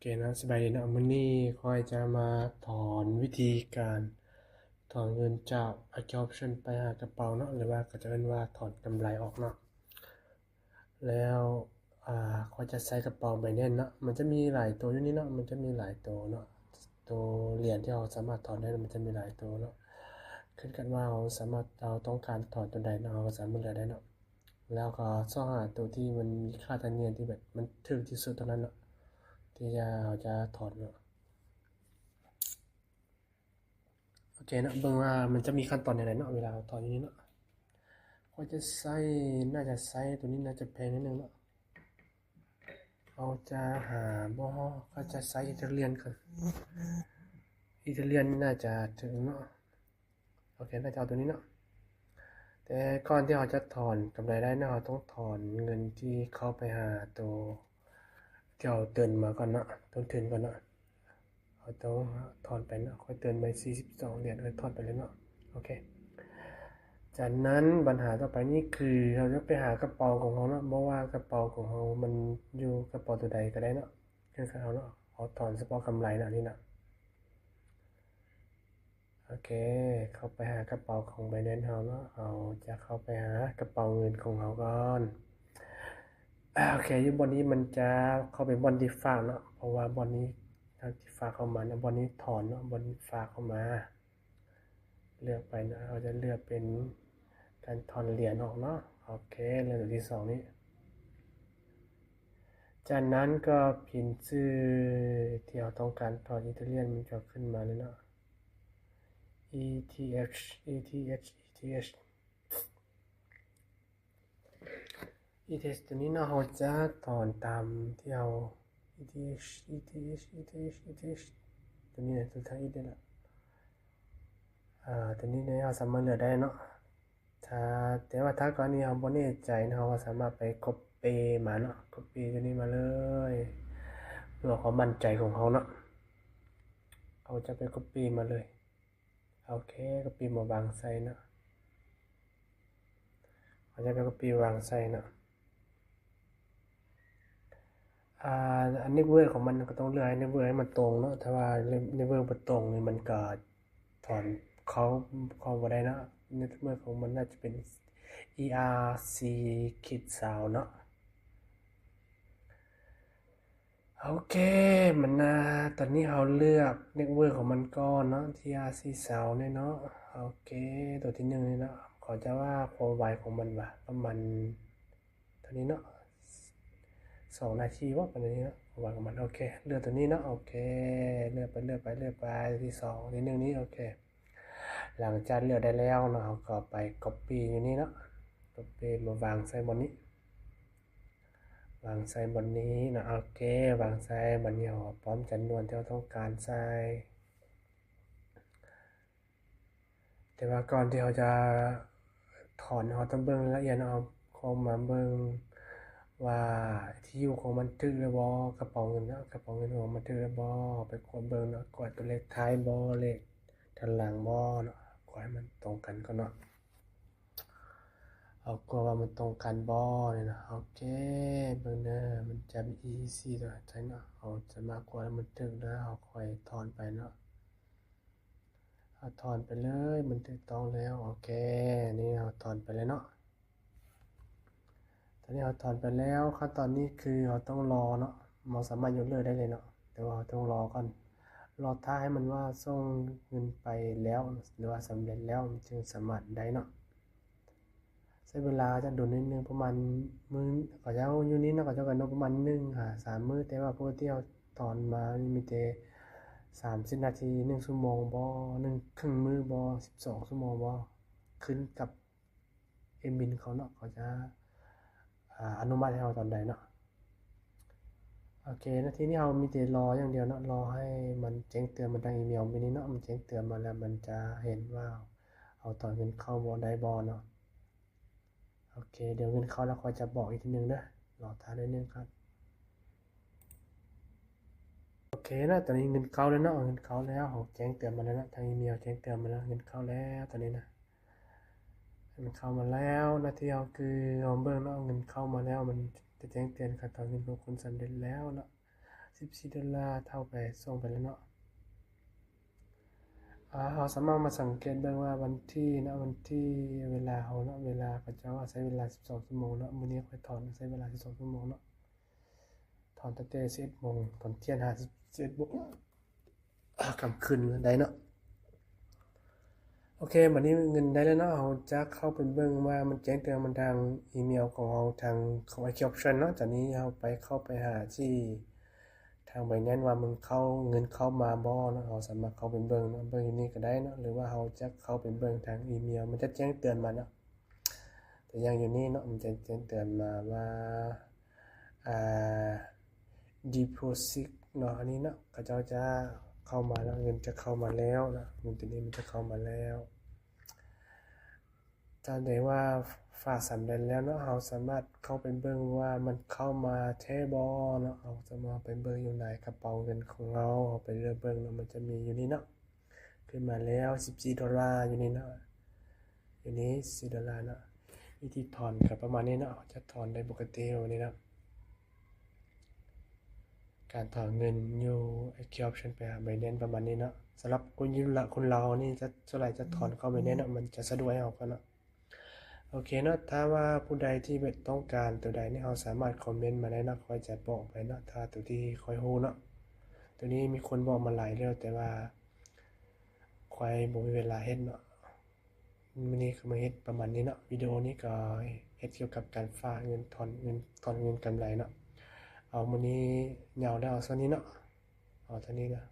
ເຄເນາະ ສະບາຍດີເນາະ ມື້ນີ້ຂ້ອຍຈະມາສອນວິທີການຖອນເງິນຈາກ Account Option ໄປຫາກະເປົາເນາະ ຫຼືວ່າເຂົາຈະເອີ້ນວ່າຖອນກຳໄລອອກເນາະ. ແລ້ວ ອາ ຂ້ອຍຈະໃຊ້ກະເປົາ Binance ເນາະ ມັນຈະມີຫຼາຍໂຕຢູ່ນີ້ເນາະ ມັນຈະມີຫຼາຍໂຕເນາະ ໂຕຫຼຽນທີ່ເຮົາສາມາດຖອນໄດ້ ມັນຈະມີຫຼາຍໂຕເນາະ ຂຶ້ນກັນວ່າເຮົາສາມາດ ເຮົາຕ້ອງການຖອນໂຕໃດເນາະ ເຮົາກໍສາມາດເລືອກໄດ້ເນາະ. ແລ້ວກໍຊອກຫາໂຕທີ່ມັນມີຄ່າທຳນຽມທີ່ແບບມັນຖືກທີ່ສຸດເທົ່ານັ້ນເນາະ ທີ່ຈະ ເຮົາຈະຖອນເນາະ. ໂອເຄເນາະ ເບິ່ງວ່າມັນຈະມີຂັ້ນຕອນແນວໃດເນາະ ເວລາເຮົາຖອນຢູ່ນີ້ເນາະ. ຂ້ອຍຈະໃຊ້ ໜ້າຈະໃຊ້ ໂຕນີ້ໜ້າຈະແພງໜ້ອຍໜຶ່ງເນາະ. ເຮົາຈະຫາ ບໍ່ ຂ້ອຍຈະໃຊ້ Ethereum ກ່ອນ Ethereum ໜ້າຈະຖືກເນາະ. ໂອເຄ ໜ້າຈະເອົາໂຕນີ້ເນາະ. ແຕ່ກ່ອນທີ່ເຮົາຈະຖອນກຳໄລໄດ້ເນາະ ເຮົາຕ້ອງຖອນເງິນທີ່ເຂົ້າໄປຫາໂຕທີ່ເຮົາເຕີມມາກ່ອນເນາະ ຕົ້ນທຶນກ່ອນເນາະ. ເຮົາຕ້ອງຖອນໄປເນາະ ຂ້ອຍເຕີມໄປສີ່ສິບສອງຫຼຽນ ຂ້ອຍຖອນໄປເລີຍເນາະ. ໂອເຄ ຈາກນັ້ນບັນຫາຕໍ່ໄປນີ້ຄື ເຮົາຈະໄປຫາກະເປົາຂອງເຮົາເນາະ ບໍ່ວ່າກະເປົາຂອງເຮົາມັນຢູ່ກະເປົາໂຕໃດກໍໄດ້ເນາະ ຄືເຮົາເນາະ ເຮົາຖອນສະເພາະກຳໄລເນາະ ນີ້ເນາະ. ໂອເຄ ເຂົ້າໄປຫາກະເປົາຂອງ Binance ເຮົາເນາະ ເຮົາຈະເຂົ້າໄປຫາກະເປົາເງິນຂອງເຮົາກ່ອນ. ອາ ໂອເຄ ຢູ່ບ່ອນນີ້ມັນຈະເຂົ້າໄປບ່ອນທີ່ຝາກເນາະ ເພາະວ່າບ່ອນນີ້ ທາງທີ່ຝາກເຂົ້າມາເນາະ ບ່ອນນີ້ຖອນເນາະ ບ່ອນທີ່ຝາກເຂົ້າມາ ເລືອກໄປເນາະ ເຮົາຈະເລືອກເປັນການຖອນຫຼຽນອອກເນາະ. ໂອເຄ ເລືອກຕົວທີສອງນີ້ ຈາກນັ້ນກໍພິມຊື່ທີ່ເຮົາຕ້ອງການຖອນ Ethereum ມັນຈະຂຶ້ນມາເລີຍເນາະ ETH ETH ETH ETH ຕົວນີ້ເນາະ ເຮົາຈະຖອນຕາມທີ່ເຮົາ ETH ETH ETH ETH ຕົວນີ້ນະ ຕົວທາງ ETH ນີ້ລະ ອາ ຕົວນີ້ເນາະ ເຮົາສາມາດເລືອກໄດ້ເນາະ. ຖ້າ ແຕ່ວ່າຖ້າກໍລະນີເຮົາບໍ່ແນ່ໃຈເນາະ ເຮົາກໍສາມາດໄປ copy ມາເນາະ copy ຕົວນີ້ມາເລີຍ ເພື່ອຄວາມໝັ້ນໃຈຂອງເຮົາເນາະ ເຮົາຈະໄປ copy ມາເລີຍ. ໂອເຄ copy ມາວາງໃສ່ເນາະ ເຮົາຈະໄປ copy ວາງໃສ່ເນາະ. ອາ network ຂອງມັນກໍຕ້ອງເລືອກໃຫ້ network ໃຫ້ມັນຕົງເນາະ ຖ້າວ່າ network ບໍ່ຕົງນີ້ມັນກໍຖອນເຂົ້າ ເຂົ້າບໍ່ໄດ້ເນາະ. network ຂອງມັນໜ້າຈະເປັນ ERC ຂີດຊາວເນາະ. ໂອເຄ ມັນນະ ຕອນນີ້ເຮົາເລືອກ network ຂອງມັນກ່ອນເນາະ ERC ຊາວແນ່ເນາະ. ໂອເຄ ຕົວທີໜຶ່ງນີ້ເນາະ ເຂົາຈະວ່າຄວາມໄວຂອງມັນວ່າປະມານເທົ່ານີ້ເນາະ ສອງນາທີບໍ່ ປະມານນີ້ເນາະ ຄວາມໄວຂອງມັນ. ໂອເຄ ເລືອກຕົວນີ້ເນາະ ໂອເຄ ເລືອກໄປ ເລືອກໄປ ເລືອກໄປ ທີສອງ ທີໜຶ່ງນີ້ ໂອເຄ. ຫຼັງຈາກເລືອກໄດ້ແລ້ວເນາະ ເຮົາກໍໄປ copy ຢູ່ນີ້ເນາະ copy ມາວາງໃສ່ບ່ອນນີ້ ວາງໃສ່ບ່ອນນີ້ເນາະ. ໂອເຄ ວາງໃສ່ບ່ອນນີ້ ເຮົາປ້ອມຈຳນວນທີ່ເຮົາຕ້ອງການໃສ່. ແຕ່ວ່າກ່ອນທີ່ເຮົາຈະຖອນ ເຮົາຕ້ອງເບິ່ງລະອຽດເນາະ ເຮົາເຂົ້າມາເບິ່ງວ່າທີ່ຢູ່ຂອງມັນຖືກແລ້ວບໍ່ ກະເປົາເງິນເນາະ ກະເປົາເງິນຂອງມັນຖືກແລ້ວບໍ່ ເຮົາໄປກວດເບິ່ງເນາະ ກວດຕົວເລກທ້າຍບໍ່ ເລກ ທາງຫຼັງບໍ່ເນາະ ກວດໃຫ້ມັນຕົງກັນກ່ອນເນາະ ເຮົາກວດວ່າມັນຕົງກັນບໍ່ນີ້ເນາະ. ໂອເຄ ເບິ່ງເດີ ມັນຈະມີ ETC ຕົວໃດເນາະ ເຮົາຈະມາກວດໃຫ້ມັນຖືກເດີ ເຮົາຄ່ອຍຖອນໄປເນາະ ເຮົາຖອນໄປເລີຍ ມັນຖືກຕ້ອງແລ້ວ. ໂອເຄ ນີ້ເຮົາຖອນໄປແລ້ວເນາະ. ຕອນນີ້ເຮົາຖອນໄປແລ້ວ ຂັ້ນຕອນນີ້ຄືເຮົາຕ້ອງລໍເນາະ ເຮົາສາມາດຍົກເລີກໄດ້ເລີຍເນາະ ແຕ່ວ່າເຮົາຕ້ອງລໍກ່ອນ ລໍຖ້າໃຫ້ມັນວ່າສົ່ງເງິນໄປແລ້ວ ຫຼືວ່າສຳເລັດແລ້ວ ມັນຈຶ່ງສາມາດໄດ້ເນາະ. ໃຊ້ເວລາຈະດົນໜ້ອຍໜຶ່ງ ປະມານມື້ ເຂົາເຈົ້າຢູ່ນີ້ເນາະ ເຂົາເຈົ້າກຳນົດປະມານໜຶ່ງຫາສາມມື້ ແຕ່ວ່າປົກກະຕິເຮົາຖອນມານີ້ມີແຕ່ສາມສິບນາທີ ໜຶ່ງຊົ່ວໂມງບໍ່ ໜຶ່ງ ເຄິ່ງມື້ບໍ່ ສິບສອງຊົ່ວໂມງບໍ່ ຂຶ້ນກັບ ແອດມິນເຂົາເນາະ ເຂົາຈະ ອາ ອະນຸມັດໃຫ້ເຮົາຕອນໃດເນາະ. ໂອເຄ ນາທີນີ້ເຮົາມີແຕ່ລໍຢ່າງດຽວເນາະ ລໍໃຫ້ມັນແຈ້ງເຕືອນມາທາງອີເມວແບບນີ້ເນາະ ມັນແຈ້ງເຕືອນມາແລ້ວ ມັນຈະເຫັນວ່າເຮົາຖອນເງິນເຂົ້າບໍ່ ໄດ້ບໍ່ເນາະ. ໂອເຄ ດຽວເງິນເຂົ້າແລ້ວຂ້ອຍຈະບອກອີກທີໜຶ່ງເດີ ລໍຖ້າໜ້ອຍໜຶ່ງກ່ອນ. ໂອເຄເນາະ ຕອນນີ້ເງິນເຂົ້າແລ້ວເນາະ ເງິນເຂົ້າແລ້ວ ເຮົາແຈ້ງເຕືອນມາແລ້ວເນາະ ທາງອີເມວແຈ້ງເຕືອນມາແລ້ວ ເງິນເຂົ້າແລ້ວຕອນນີ້ນະ. ເງິນເຂົ້າມາແລ້ວ ໜ້າທີ່ເຮົາຄືເຮົາເບິ່ງເນາະ ເງິນເຂົ້າມາແລ້ວ ມັນຈະແຈ້ງເຕືອນ ຂັ້ນຕອນເງິນລົງທຶນສຳເລັດແລ້ວເນາະ. ສ ສິບສີ່ໂດລາເທົ່າໄປ ສົ່ງໄປແລ້ວເນາະ. ອາ ເຮົາສາມາດມາສັງເກດເບິ່ງວ່າວັນທີເນາະ ວັນທີ ເວລາເຮົາເນາະ ເວລາເຂົາເຈົ້າໃຊ້ເວລາສິບສອງຊົ່ວໂມງເນາະ. ມື້ນີ້ຂ້ອຍຖອນໃຊ້ເວລາສິບສອງຊົ່ວໂມງເນາະ ຖອນຕັ້ງແຕ່ສິບເອັດໂມງ ຕອນທ່ຽງຫາສິບເອັດໂມງ ກາງຄືນໄດ້ເນາະ. ໂອເຄ ບັດນີ້ເງິນໄດ້ແລ້ວເນາະ. ເຮົາຈະເຂົ້າໄປເບິ່ງວ່າມັນແຈ້ງເຕືອນມາທາງອີເມວຂອງເຮົາ ທາງຂອງ Iq Option ເນາະ. ຈາກນີ້ເຮົາໄປ ເຂົ້າໄປຫາທີ່ທາງ Binance ວ່າມັນເຂົ້າ ເງິນເຂົ້າມາບໍ່ເນາະ. ເຮົາສາມາດເຂົ້າໄປເບິ່ງເນາະ ເບິ່ງຢູ່ນີ້ກໍໄດ້ເນາະ ຫຼືວ່າເຮົາຈະເຂົ້າໄປເບິ່ງທາງອີເມວ ມັນຈະແຈ້ງເຕືອນມາເນາະ. ຕົວຢ່າງຢູ່ນີ້ເນາະ ມັນຈະແຈ້ງເຕືອນມາວ່າ ອ່າ deposit ເນາະ ອັນນີ້ເນາະ ເຂົາເຈົ້າຈະເຂົ້າມາເນາະ ເງິນຈະເຂົ້າມາແລ້ວເນາະ ເງິນຕົວນີ້ມັນຈະເຂົ້າມາແລ້ວ. ຕາມໃດວ່າຝາກສຳເລັດແລ້ວເນາະ ເຮົາສາມາດເຂົ້າໄປເບິ່ງວ່າມັນເຂົ້າມາແທ້ບໍ່ເນາະ. ເຮົາສາມາດໄປເບິ່ງຢູ່ໃນກະເປົາເງິນຂອງເຮົາ ເຮົາໄປເລືອກເບິ່ງເນາະ ມັນຈະມີຢູ່ນີ້ເນາະ ຂຶ້ນມາແລ້ວສິບສີ່ໂດລາ ຢູ່ນີ້ເນາະ ຢູ່ນີ້ສິບສີ່ໂດລາເນາະ. ວິທີຖອນກໍປະມານນີ້ເນາະ ເຮົາຈະຖອນໄດ້ປົກກະຕິແບບນີ້ເນາະ. ການຖອນເງິນຢູ່ Iq Option ໄປຫາ Binance ປະມານນີ້ເນາະ. ສຳລັບຄົນຢູ່ລາ ຄົນລາວນີ້ຈະ ສ່ວນຫຼາຍຈະຖອນເຂົ້າ Binance ເນາະ ມັນຈະສະດວກໃຫ້ເຮົາກວ່າເນາະ. ໂອເຄເນາະ ຖ້າວ່າຜູ້ໃດທີ່ແບບຕ້ອງການຕົວໃດນີ້ ເຮົາສາມາດຄອມເມັນມາໄດ້ເນາະ ຂ້ອຍຈະບອກໄປເນາະ ຖ້າຕົວທີ່ຂ້ອຍຮູ້ເນາະ. ຕົວນີ້ມີຄົນບອກມາຫຼາຍແລ້ວ ແຕ່ວ່າຂ້ອຍບໍ່ມີເວລາເຮັດເນາະ. ມື້ນີ້ກໍມາເຮັດປະມານນີ້ເນາະ ວິດີໂອນີ້ກໍເຮັດກ່ຽວກັບການຝາກເງິນ ຖອນເງິນ ຖອນເງິນກຳໄລເນາະ. ເອົາ ມື້ນີ້ຍາວແລ້ວ ເອົາສ່ຳນີ້ເນາະ ເອົາເທົ່ານີ້ນະ.